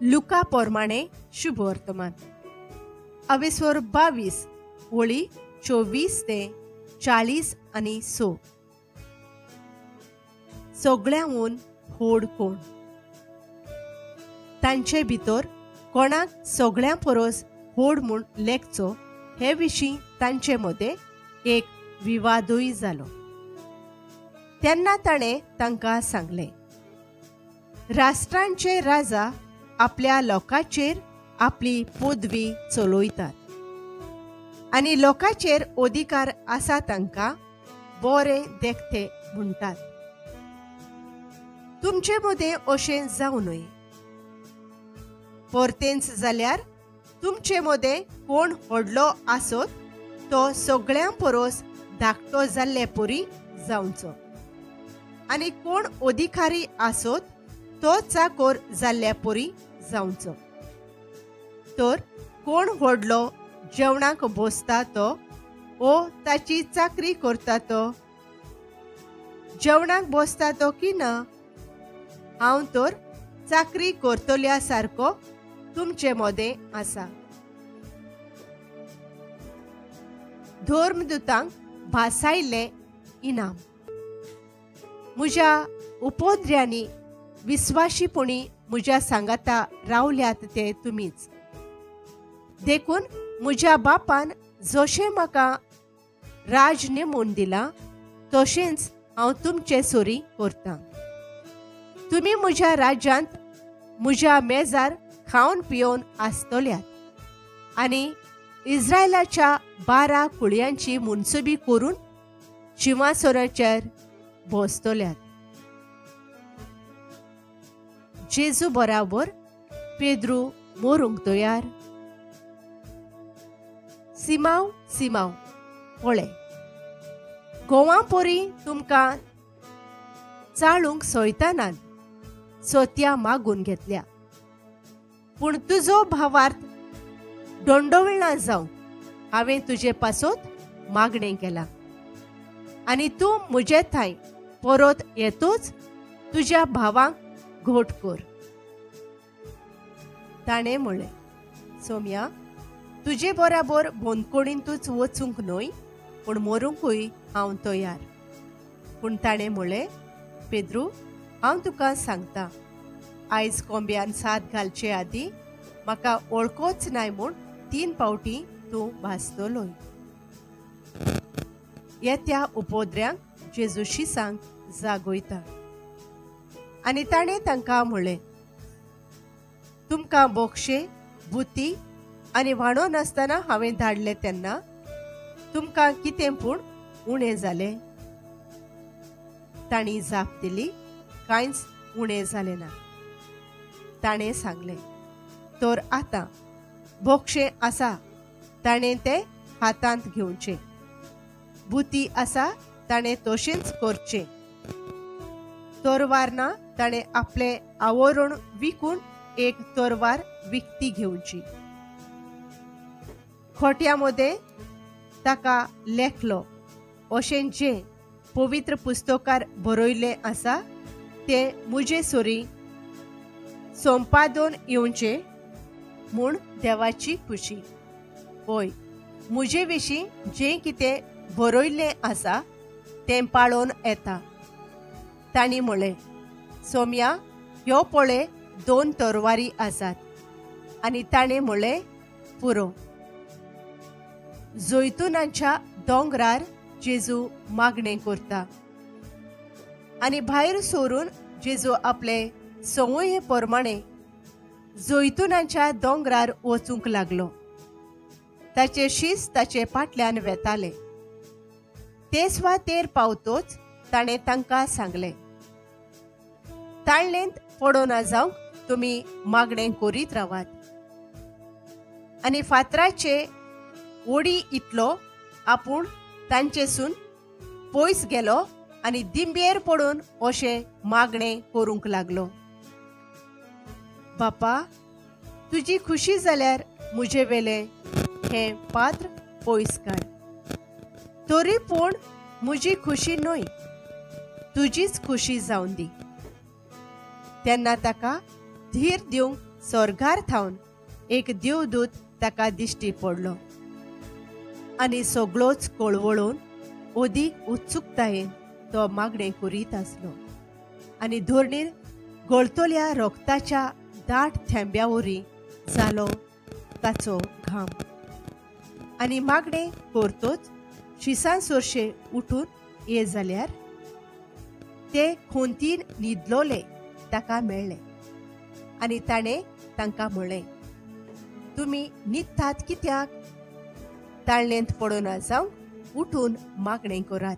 लुका पोरमाणे शुभवर्तमान अवेस्वर 22 ओळी 24 ते 40 आनी 6. सगळ्यांहून व्हड कोण? तांचे भितर कोणाक सगळ्यां परस व्हड म्हूण लेखचो हे विशीं तांचे मदें एक विवादूय जालो. तेन्ना ताणें तांकां सांगलें, राष्ट्रांचे राजा आपल्या लोकांचेर आपली पदवी चलयतात आनी लोकांचेर अधिकार आसा तांकां बरें देखते म्हणटात. तुमचे मदें अशें जावं न्हय. परतेंच जाल्यार तुमचे मदें कोण व्हडलो आसत तो सगळ्यां परस धाकटो जाल्ले परी जावचो आनी कोण अधिकारी आसत तो चाकोर जाल्ल्या परी जावचो. तर कोण व्हडलो जेवणाक बसता तो ओ ताची चाकरी करता तो? जेवणाक बसता तो की ना? हांव तर चाकरी करतल्या सारको तुमचे मदें आसा. धर्मदूतांक भासायल्लें इनाम. म्हज्या उपद्र्यांनी विस्वाशीपणी म्हज्या सांगाता रावल्यात ते तुमीच. देखून म्हज्या बापान जशें म्हाका राज नेमून दिलां तशेंच हांव तुमचे सोरी करतां. तुमी म्हज्या राज्यांत म्हज्या मेजार खावन पिवन आसतल्यात आनी इस्रायलाच्या 12 कुळयांची मुनसुबी करून शिंवासनाचेर बसतल्यात. जेजू बराबर पेद्रू मरूंक तयार. सिमाव सिमाव पळय, गोवा परी तुमकां चाळूंक सैतानान सोत्या मागून घेतल्या, पूण तुजो भावार्थ दोंडोवळना जावं हांवें तुजे पासत मागणें केलां आनी तूं म्हजे थंय परत येतूच तुज्या भावांक घोट कर. ताणें म्हणलें, सोम्या, तुजे बराबर बंदखणींतूच वचूंक न्हय पूण मरूंकूय हांव तयार. पूण ताणें म्हणलें, पेद्रू, हांव तुका सांगता, आयज कोंब्यान साद घालचे आदीं म्हाका वळखोच नाय म्हूण 3 फावटी तूं भासतलोय. येत्या उपद्र्यांक जेजू शिसांक जागयता. आनी ताणें तांकां म्हणलें, तुमकां बोक्षे बुती आनी व्हाणो नासतना हांवें धाडलें तेन्ना तुमकां कितें पूण उणें जालें? तांणी जाप दिली, कांयच उणें जालें ना. ताणें सांगलें, तर आतां बोक्षें आसा ताणें तें हातांत घेवचें, बुती आसा ताणें तशेंच करचें, तरवार ना ताणें आपलें आवरण विकून एक तरवार विकती घेवची. खोट्या मदें ताका लेखलो अशें जें पवित्र पुस्तकार बरयल्लें आसा तें म्हजे सरी संपादन येवचें म्हूण देवाची खुशी. हय, म्हजे विशीं जें कितें बरयल्लें आसा तें पाळोवन येता. तांणी म्हणलें, सोम्या, ह्यो पळय 2 तरवारी आसात. आनी ताणें म्हणलें, पुरो. जैतुनाच्या दोंगरार जेजू मागणें करता आनी भायर सरून जेजू आपले संवये प्रमाणे जैतुनाच्या दोंगरार वचूंक लागलो. ताचे शीस ताचे फाटल्यान वेताले. ते सुवातेर पावतोच ताणें तांकां सांगलें, ताळणेंत पडोना जावंक तुमी मागणें करीत रावात. आनी फातराचे ओडी इतलो आपूण तांचेसून पयस गेलो आनी दिंबेर पडून अशें मागणें करूंक लागलो, बापा, तुजी खुशी जाल्यार म्हजे वेलें हें पात्र पयस काड, तरी पूण म्हजी खुशी न्हय, तुजीच खुशी जावन दी. तेन्ना ताका धीर दिवंक स्वर्गार थावन एक देवदूत ताका दिश्टी पडलो आनी सगळोच कळवळून अदीक उत्सुकतायेन तो मागणें करीत आसलो आनी धरणीर गळतल्या रोगताच्या दाट थेंब्या वरी जालो ताचो घाम. आनी मागणें करतोच शिसान सोरशे उठून ये जाल्यार ते खोंतीन न्हिदलोले ताका मेळ्ळे आनी ताणें तांकां म्हणलें, तुमी न्हिदतात कित्याक? ताळणेंत पडना जावंक उठून मागणें करात.